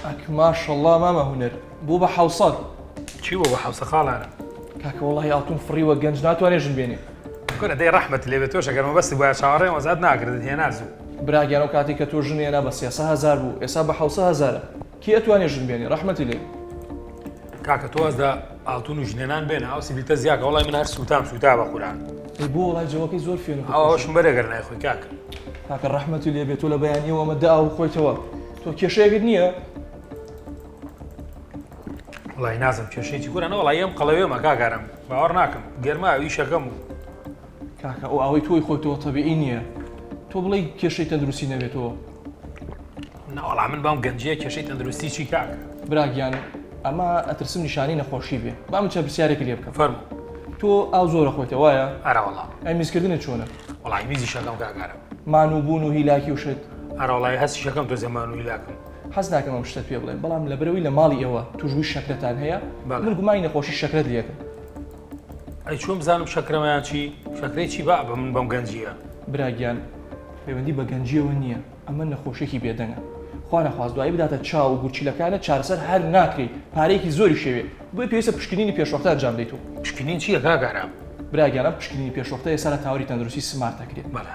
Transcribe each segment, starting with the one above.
ئەک ماشەڵڵا مامە هونەر بوو بە حەوسەد. چی بوو بە حەوسە خاڵانە؟ کاکە وەڵاهی ئاڵتون فڕیوە گەنج ناتوانێ ژن بێنێ. کورە دەی ڕەحمەت لێ بێ تۆش ئەگەر مەبەست بوایە چاوەڕێم وەزعت ناکردت هێنا زوو. برا گیان ئەو کاتەی کە تۆ ژن هێنا بە سێسە هەزار بوو ئێسا بە حەوسە هەزارە کێ ئەتوانێ ژن بێنێ ڕەحمەتی لێ بێ. کاکە تۆ واز لە ئاڵتون و ژنێنان بێنە ئەو سیبیلتە زیاکە وەڵای من هەر سووتام سووتا بە قورئان. ئەی بۆ وەڵای جەوەکەی زۆر فێنک و ئەو خۆشە. ئەوەشم بەرێ گەر نایخۆی کاکە. کاکە ڕەحمەتی لێ بێ تۆ لە بەیانیەوە ئەمە دە ئاو خۆیتەوە تۆ کێشەیەکت نییە؟ وەڵای نازم کێشەی چی کورە نەوەڵای ئەم قەڵەوێمە کاک ئارام باوەڕ ناکەم گەرما ئیشەکەم و کاکە ئەو ئاوەی تۆی خۆیتەوە تەبیعی نییە تۆ بڵێی کێشەی تەندروستی نەبێتەوە. نەوەڵا من بەم گەنجیە کێشەی تەندروستی چی کاک؟ برا گیان ئەمە ئەترسم نیشانەی نەخۆشی بێ با من چەند پرسیارێکی لێ بکەم. فەرموو. تۆ ئاو زۆر ئەخۆیتەوە وایە؟ ئەرە وەڵا. ئەی میزکردنت چۆنە؟ وەڵای میزیشەکەم کاک ئارام. مانوو بوون و هیلاکی و شت؟ ئەرە وەڵای هەستیشەکەم تۆزێ مانوو هیلاکم. حەز ناکەم ئەم شتەت پێ بڵێم بەڵام لەبەرئەوەی لە ماڵی ئێوە توشبووی شەکرەتان هەیە من گومانی نەخۆشی شەکرەت لێ ئەکەم. ئەی چۆن بزانم شەکرەمە یان چی؟ شەکرەی چی با بە من بەم گەنجییە؟ برا گیان پەیوەندی بە گەنجییەوە نییە ئەمە نەخۆشیەکی بێدەنگە خوا نەخواست دوایی بداتە چاو و گورچیلەکانت چارەسەر هەر ناکرێی پارەیەکی زۆریش ئەوێ بۆیە پێویستە پشکنینی پێشوەختە ئەنجام دەیت و. پشکنین چییە کاک ئارام؟ برا گیان ئەم پشکنینی پێشوەختە ئێستا لە تاوەری تەندروستی سمارت ئەکرێت بەڵێ.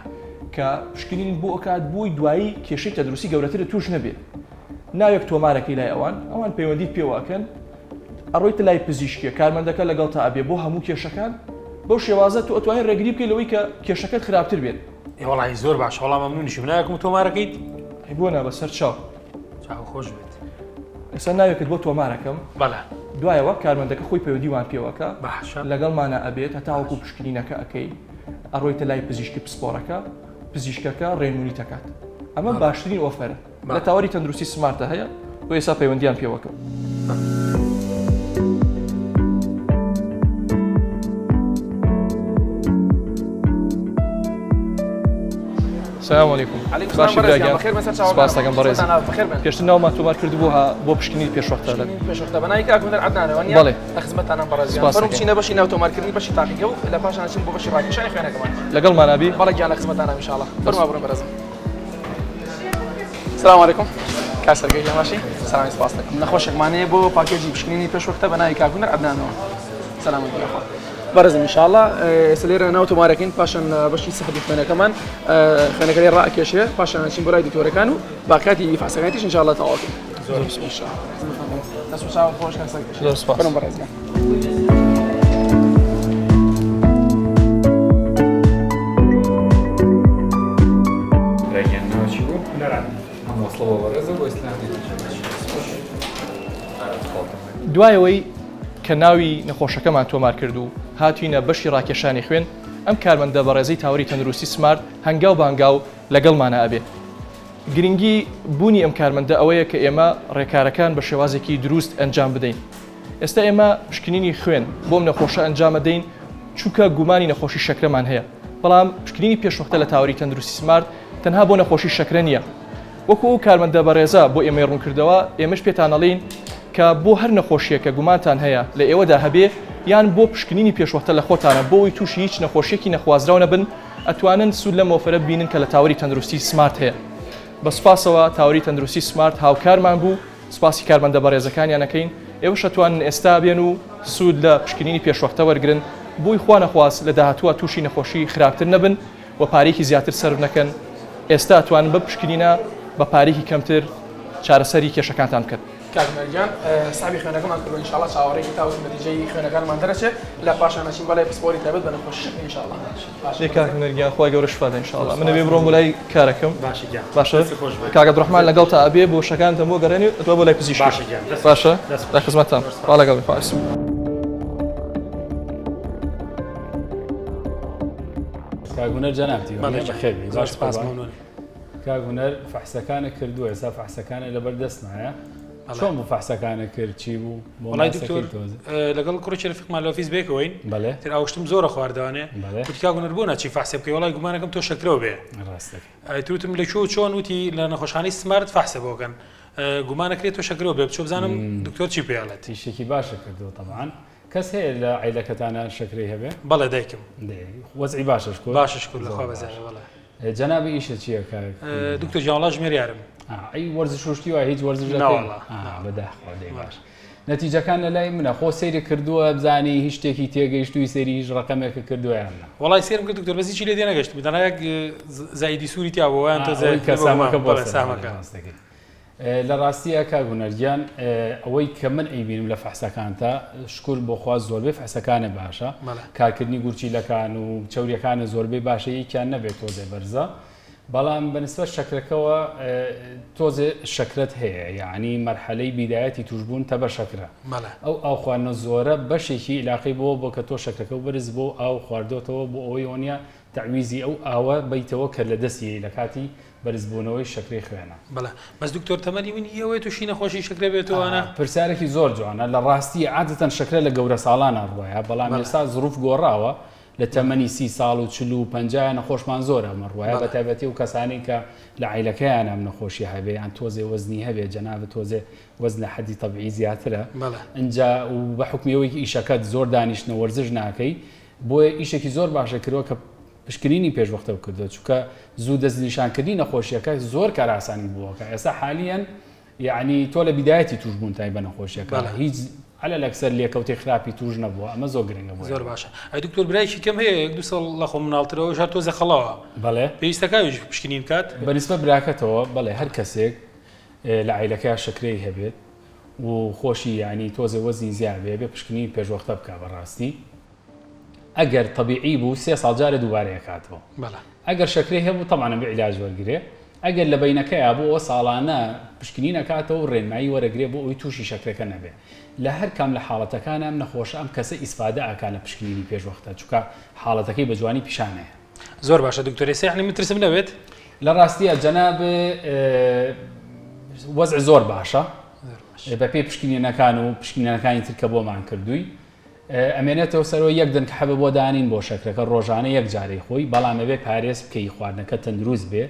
کە پشکنین بۆ ئەکات بۆی دوایی کێشەی تەندروستی گەورەترت توش نەبێ ناوێک تۆمارەکەی لای ئەوان ئەوان پەیوەندیت پێوە ئەکەن ئەڕۆیتە لای پزیشکێ کارمەندەکە لەگەڵتا ئەبێ بۆ هەموو کێشەکان بەو شێوازە تۆ ئەتوانی ڕێگری بکەی لەوەی کە کێشەکەت خراپتر بێت. ئێ وەڵاهی زۆر باشە وەڵا مەمنونیشم ناوێکم تۆمارەکەیت؟ ئەی بۆ نا بەسەر چاو. چاو خۆش بێت. ئێستا ناوێکت بۆ تۆمارەکەم. بەڵێ. دوایەوە کارمەندەکە خۆی پەیوەندیمان پێوەکە. باشە. لەگەڵمانا ئەبێت هەتاوەکو پشکنینەکە ئەکەی ئەڕۆیتە لای پزیشکی پسپۆڕەکە پزیشکەکە ڕێنمونیت ئەکات. ئەمە باشترین ئۆفەرە. لە تاوەری تەندروستی سمارتە هەیە بۆ ئێستا پەیوەندیان پێوەکەم. سلام علیکم باشی برا گیان سپاس دەکەم بەڕێز پێشتر ناومان تۆمار کردبوو ها بۆ پشکنینی پێشوەختە لە پێشوەختە بە ناوی کاک هونەر عەدنانەوە نییە بەڵێ لە خزمەتتانم بەڕێز گیان سپاس فەرموو دەکەین. بچینە بەشی ناو تۆمارکردنی بەشی تاقیگە و لە پاشان ئەچین بۆ بەشی ڕاکێشانی خوێنەکەمان لەگەڵمانا بی بەڵێ گیان لە خزمەتتانم ان شاء الله فەرموو بڕۆن بەڕێزم سلام علیکم کاک سەرگەی گیان باشی سلامی سپاس دەکەم نەخۆشێکمان هەیە بۆ پاکێجی پشکنینی پێشوەختە بە ناوی کاک هونەر عەدنانەوە سلامەتی یاخوا بەڕێزم ان شاء الله ئێستا لێرە ناو تۆمارەکەین پاشان بەشی سەحبی خوێنەکەمان خوێنەکە لێ ڕائەکێشێ پاشان ئەچین بۆ لای دکتۆرەکان و باقیاتی فحسەکانیش ان شاء الله تەواو زۆر ان شاء الله دەست و چاوت خۆش کاک سەرگەی زۆر سپاس فەرموو بەڕێز گیان. برا گیان ناوت چی بوو؟ ئەم وەسڵە بۆ بەڕێزە بۆ ئیسلامی. دوای ئەوەی کە ناوی نەخۆشەکەمان تۆمار کرد و هاتینە بەشی ڕاکێشانی خوێن، ئەم کارمەندە بەڕێزەی تاوەری تەندروستی سمارت هەنگاو بە هەنگاو لەگەڵمانا ئەبێ. گرنگی بوونی ئەم کارمەندە ئەوەیە کە ئێمە ڕێکارەکان بە شێوازێکی دروست ئەنجام بدەین. ئێستا ئێمە پشکنینی خوێن بۆ ئەم نەخۆشە ئەنجام ئەدەین چونکە گومانی نەخۆشی شەکرەمان هەیە، بەڵام پشکنینی پێشوەختە لە تاوەری تەندروستی سمارت تەنها بۆ نەخۆشی شەکرە نییە. وەکو ئەو کارمەندە بەڕێزە بۆ ئێمەی ڕوونکردەوە، ئێمەش پێتان ئەڵێین کە بۆ هەر نەخۆشییەک کە گومانتان هەیە لە ئێوەدا هەبێ یان بۆ پشکنینی پێشوەختە لە خۆتانە بۆ ئەوەی تووشی هیچ نەخۆشییەکی نەخوازراو نەبن ئەتوانن سوود لەم ئۆفەرە ببینن کە لە تاوەری تەندروستی سمارت هەیە. بە سوپاسەوە تاوەری تەندروستی سمارت هاوکارمان بوو، سوپاسی کارمەندە بەڕێزەکانیان ئەکەین، ئێوەش ئەتوانن ئێستا بێن و سوود لە پشکنینی پێشوەختە وەرگرن بۆی خوا نەخواست لە داهاتووا تووشی نەخۆشی خراپتر نەبن و پارەیەکی زیاتر سەرف نەکەن، ئێستا ئەتوانن بەم پشکنینە بە پارەیەکی کەمتر چارەسەری کێشەکانتان بکەن. کاک هونەر گیان حسابی خوێنەکەمان کردوە ان شاءاللە چاوەڕێی تاوەکو نەتیجەی خوێنەکانمان دەرەچێ لە پاشان ئەچین بۆ لای پسپۆری تایبەت بە نەخۆشی شەکرە ان شاءاللە باشە دەی کاک هونەر گیان خوای گەورە شفا دا ان شاءاللە من ئەبێ بڕۆم بۆ لای کارەکەم باشە گیان باشە دەست خۆش بێت کاک عەبدولڕەحمان لەگەڵتا ئەبێ بۆ شەکانتم بۆ گەڕێنی ئەتوە بۆ لای پزیشکیش باشە گیان دەست خۆش باشە دەست لە خۆش خزمەتتام زۆر خوا سپاس لەگەڵ بێ خوا حافظ. کاک هونەر جەنابتی بەڵێ وەنیە گیان بەخێر بێی زۆر باش سپاس قوربان مەمنونم. کاک هونەر فەحسەکانە کردووە ئێستا فەحسەکانە لەبەر دەستمایە چۆن بوو فەحسەکانە کرد چی بوو بۆ وەڵای دکتۆر ماسەکەی تۆزێ لەگەڵ کوڕێکی رفیقمان لە ئۆفیس بێکەوەین بەڵێ تر ئاوشتم زۆرە خواردەوانێ بەڵێ وتی کاک هونەر بۆ ناچی فەحسێ بکەی وەڵای گومانەکەم تۆ شەکرەو بێ ڕاستەکەی ئەتر وتم لە کوێ و چۆن وتی لە نەخۆشخانەی سمارت فەحسە بۆ کەن گومانەکرێت تۆ شەکرەو بێ بچۆ بزانم دکتۆر چی پێ ئەڵێت ئیشێکی باشە کردووە تەبعەن کەس هەیە لە عیلەکەتانا شەکرەی هەبێ؟ بەڵێ دایکم. دەی وەزعی باشە شکور؟ باشە شکور لە زۆر خوا باشە. بەزیادە بەڵێ. جەنابی ئیشت چییە کاک؟ دکتۆر گیان وەڵا ژمێریارم. ئەی وەرزش و شتی وای هیچ وەرزش دەکەی؟ نەوەڵا بەداخەوە دەی باش نەتیجەکان لە لای منە خۆ سەیری کردووە بزانی هیچ شتێکی تێگەیشتووی سەیری هیچ ڕەقەمێکە کردووە یان نا؟ وەڵای سەیرم کرد دکتۆر بەس هیچی لێ تێنەگەشتم تەنها یەک زائیدی سووری تیا بوو وایان تۆزێ کە سامەکە بۆ سامەکە ڕاستەکەی لە ڕاستیە کاک هونەر گیان ئەوەی کە من ئەیبینم لە فەحسەکانتا شکر بۆ خوا زۆربەی فەحسەکانە باشە کارکردنی گورچیلەکان و چەوریەکانە زۆربەی باشە یەکیان نەبێت تۆزێ بەرزە بەڵام بەنسبەت شەکرەکەوە تۆزێ شەکرەت هەیە یعنی مەرحەلەی بیدایەتی توشبوون تە بە شەکرە ئەو ئاو خواردنە زۆرە بەشێکی علاقەی بۆ بۆ کە تۆ شەکرەکە و بەرز بۆ ئاو خواردۆتەوە بۆ ئەوەی ئەوە تەعویزی ئەو ئاوە بەیتەوە کە لە دەستی لە کاتی بەرزبوونەوەی شەکرەی خوێنە. بەڵێ بەس دکتۆر تەمەنی من هی ئەوەیە توشی نەخۆشی شەکرە بێت و ئەوانە؟ پرسیارێکی زۆر جوانە لە ڕاستی عادەتەن شەکرە لە گەورە ساڵانا ڕوایە بەڵام ئێستا زروف گۆڕاوە لە تەمەنی سی ساڵ و چل و پەنجا نەخۆشمان زۆرە ئەمە ڕوایە بە تایبەتی ئەو کەسانەی کە لە عیلەکەیان ئەم نەخۆشی هەبێ یان تۆزێ وەزنی هەبێ جەنابت تۆزێ وەزن لە حەدی تەبعی زیاترە ئینجا و بە حوکمی ئەوەی ئیشەکەت زۆر دانیشتنە وەرزش ناکەی بۆیە ئیشێکی زۆر باشە کردوە کە پشکنینی پێشوەختەو کردوە چونکە زوو دەستنیشانکردنی نەخۆشیەکە زۆر کارئاسانی بووە کە ئێستا حالیەن یەعنی تۆ لە بیدایەتی توشبوونتای بە نەخۆشیەکە هیچ عەلە لەکسەر لێکەوتەی خراپی توش نەبووە ئەمە زۆر گرنگە بۆ زۆر باشە ئەی دکتۆر برایکی کەم هەیە یەک دوو ساڵ لە خۆم مناڵترەوە هەر تۆزێ خەڵەوە بەڵێ پێویستەکە ئەویش پشکنین بکات بە نیسبەت براکەتەوە بەڵێ هەر کەسێک لە عایلەکەیا شەکرەی هەبێت و خۆشی یەعنی تۆزێ وەزنی زیاد بێ بێ پشکنینی پێشوەختە بکا بەڕاستی ئەگەر تەبیعی بوو سێ ساڵ جارێ دووبارەی ئەکاتەوە ئەگەر شەکرەی هەبوو تەبعەن ئەبێ عیلاج وەرگرێ ئەگەر لە بەینەکەیا بوو ئەوە ساڵانە پشکنین ئەکاتەوە و ڕێنمایی وەرەگرێ بۆ ئەوەی تووشی شەکرەکە نەبێ لە هەر کام لە حاڵەتەکان ئەم نەخۆشە ئەم کەسە ئیسفادە ئەکا لە پشکنینی پێش وەختە چونکە حاڵەتەکەی بە جوانی پیشان ئەیە. زۆر باشە دکتۆر ئێستا یەعنی من ترسم نەبێت؟ لە ڕاستیا جەناب وەزع زۆر باشە بە پێی پشکنینەکان و پشکنینەکانی تر کە بۆمان کردووی ئەمێنێتەوە سەرەوە یەک دەنکە حەبە بۆ دانین بۆ شەکرەکە ڕۆژانە یەک جارەی خۆی بەڵام ئەبێ پارێز بکەی خواردنەکە تەندروست بێ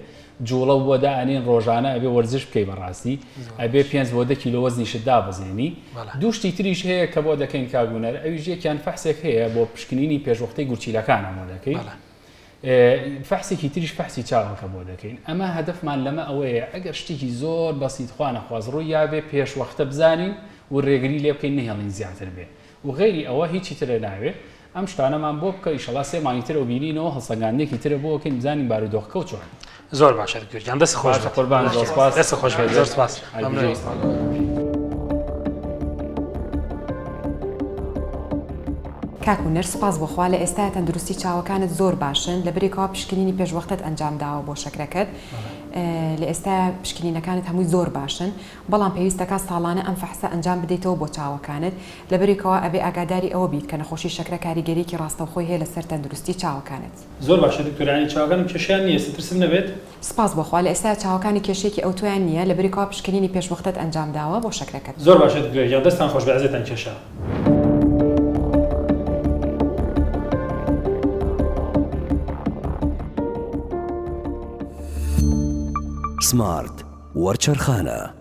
جوڵە بۆ دانین ڕۆژانە ئەبێ وەرزش بکەی بەڕاستی ئەبێ پێنج بۆ دە کیلۆ وەزنیشت دابەزێنی دوو شتی تریش هەیە کە بۆ دەکەین کاک هونەر ئەویش یەکیان فەحسێک هەیە بۆ پشکنینی پێشوەختەی گورچیلەکانە بۆ دەکەین فەحسێکی تریش فەحسی چاوەکە بۆ دەکەین ئەمە هەدەفمان لەمە ئەوەیە ئەگەر شتێکی زۆر بەسیت خوا نەخواست ڕووی یابێ پێش وەختە بزانین و رێگری لێ بکەین نەهێڵین زیاتر بێ و غەیری ئەوە هیچی ترە ناوێ ئەم شتانەمان بۆ بکە ئیشەڵا سێ مانگی ترەوە بینینەوە هەڵسەنگاندنێکی ترە بۆ ئەکەین بزانین بارودۆخەکەو چۆنە. زۆر باشە دکتۆر گیان دەست خۆش باشە قوربان زۆر سپاس دەست خۆش بێت زۆر سپاس مەمنون. کاک هونەر سوپاس بۆ خوا لە ئێستایا تەندروستی چاوەکانت زۆر باشن لەبەری کەوا پشکنینی پێش وەختەت ئەنجام داوە بۆ شەکرەکەت لە ئێستایا پشکنینەکانت هەمووی زۆر باشن بەڵام پێویستەکا ساڵانە ئەم فەحسە ئەنجام بدەیتەوە بۆ چاوەکانت لەبەری کەوا ئەبێ ئاگاداری ئەوە بیت کە نەخۆشی شەکرە کاریگەریەکی ڕاستەوخۆی هەیە لەسەر تەندروستی چاوەکانت. زۆر باشە دکتۆر یانی چاوەکانم کێشەیان نیە ئێستا ترسم نەبێت؟ سپاس بۆ خوا لە ئێستایا چاوەکانی کێشەیەکی ئەوتۆیان نیە لەبەری کەوا پشکنینی پێشوەختەت ئەنجام داوە بۆ شەکرەکەت. زۆر باشە دکتۆر گیان دەستتان خۆش بێ ئەزێتان کێشا. سمارت وەرچەرخانە.